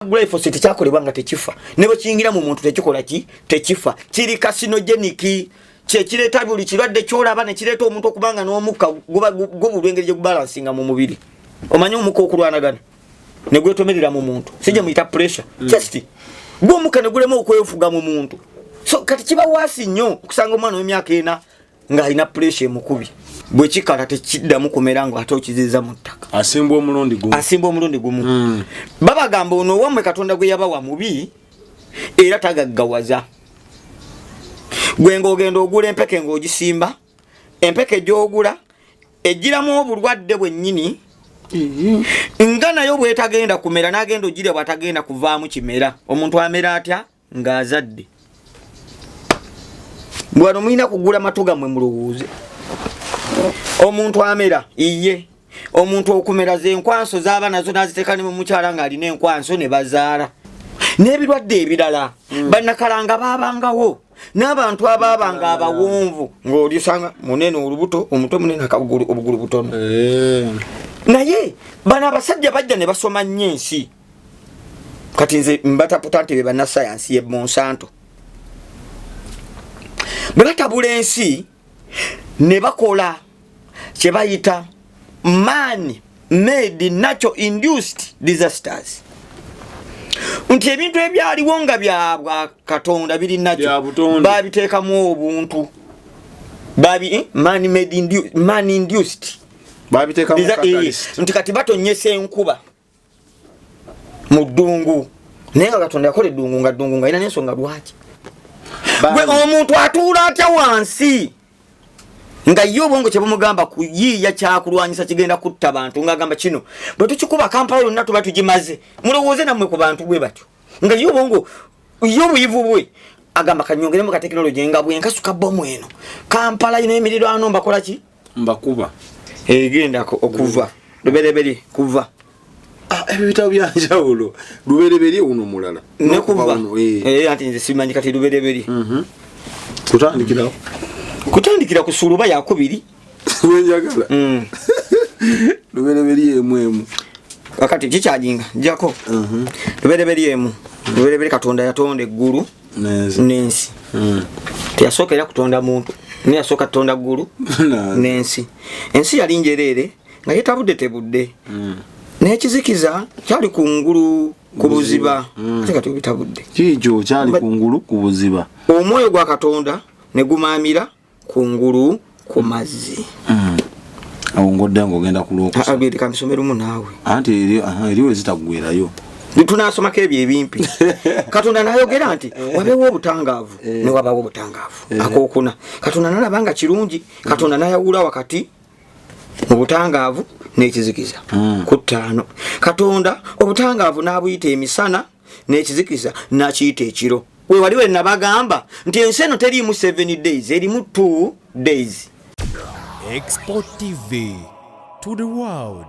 Glyphosate kyakolebwa nga tekifa, ne bwe kiyingira mu muntu tekikola ki? Tekifa. Kiri carcinogenic, kyekireeta buli kirwadde kyolaba, nekireeta omuntu okubanga n'omukka gubulwa engeri gyegubalansinga mu mubiri. Omanyi omukka okulwanagana negwetomerera mu muntu, sijja muyita pressure chest, gwe omukka negulema okwefuga mu muntu. So kati kiba waasi nnyo okusanga omwana w'emyaka 4 ng'alina pressure emukubi. Bwe kikala tekiddamu kumera nga ate okiziza mu ttaka. Asimbwa omulundi gumu. Asimba omulundi gumu. Babagamba ono owammwe Katonda gwe yabawa mubi era tagaggawaza. Gwe ng'ogenda ogula empeke ng'ogisimba, empeke gy'ogula egiramu obulwadde bwennyini nga nayo bwetagenda kumera, n'agenda ogirya bw'atagenda kuvaamu kimera. Omuntu amera atya ng'azadde? Bwano mulina kugula matu gammwe mulowooze. Omuntu amera iye, omuntu okumera zenkwanso zaba nazo naziteeka ne mumukyala ng'alina enkwanso ne bazaala n'ebirwadde ebirala. Bannakalanga baabangawo n'abantu abaabanga abawonvu, ng'olisanga munene olubuto, omutwe munene, akagulu obugulu butono. Naye bano abasajja bajja ne basoma nnyo ensi. Kati nze mbataputa nti be bannasayansi ye Monsanto. Bwe batabula ensi ne bakola kye bayita man made natural induced disasters, nti ebintu ebyaliwo nga byabwa Katonda biri Bya nakyo butonde. babiteekamu obuntu babi man made man induced Babiteekamu catalyst. Nti kati batonyesa enkuba mu ddungu, naye nga Katonda yakola eddungu nga ddungu, nga alina n'ensonga lwaki. Gwe omuntu atuula atya wansi nga ye obwongo kyebumugamba kuyiiya kyakulwanyisa kigenda kutta bantu, ngaagamba kino bwe tukikuba Kampala yonna tuba tugimaze? Mulowooze nammwe ku bantu bwe batyo, nga ye obwongo ye obuyivu bwe agamba kanyongeremu ka tekinologi nga bwenkasuka bomu eno Kampala ina emirirwano mbakola ki? Mbakuba. Egenda okuva lubereberye kuva. Ah, ebyo bitabo byanjawulo. Lubereberye uno mulala. Nekuva. Uno. Eh, anti nze simanyi kati lubereberye. Kutandikirawo. Kutandikira ku suluba yakubiri. Wenjagala. Lubereberye emu emu. Kakati kikyajinga njako. Lubereberye emu, lubereberye Katonda yatonda eggulu Nensi. n'ensi. Teyasooka era kutonda muntu, naye yasooka kutonda ggulu n'ensi. Ensi yali njereere nga yetabudde tebudde, n'ekizikiza kyali kungulu ku buziba, ate kati obitabudde. Kiikyo kyali kungulu ku buziba. Omwoyo gwa Katonda ne gumaamira kungulu ku mazzi. Awo ngodda ngaogenda ku lwokusatu. Kambisomerumu naawe. Anti eri wezitaggwerayo. Tunasomako ebyo ebimpi. Katonda nayogera nti wabeewo obutangaavu, ne wabawo obutangaavu. Akokuna, Katonda nalaba nga kirungi. Katonda nayawula wakati mu butangaavu n'ekizikiza. Ku ttaano, Katonda obutangaavu n'abuyita emisana, n'ekizikiza n'akiyita ekiro. We wali we nabagamba nti ensi eno teriimu 7 days, erimu 2 days. Export TV to the world.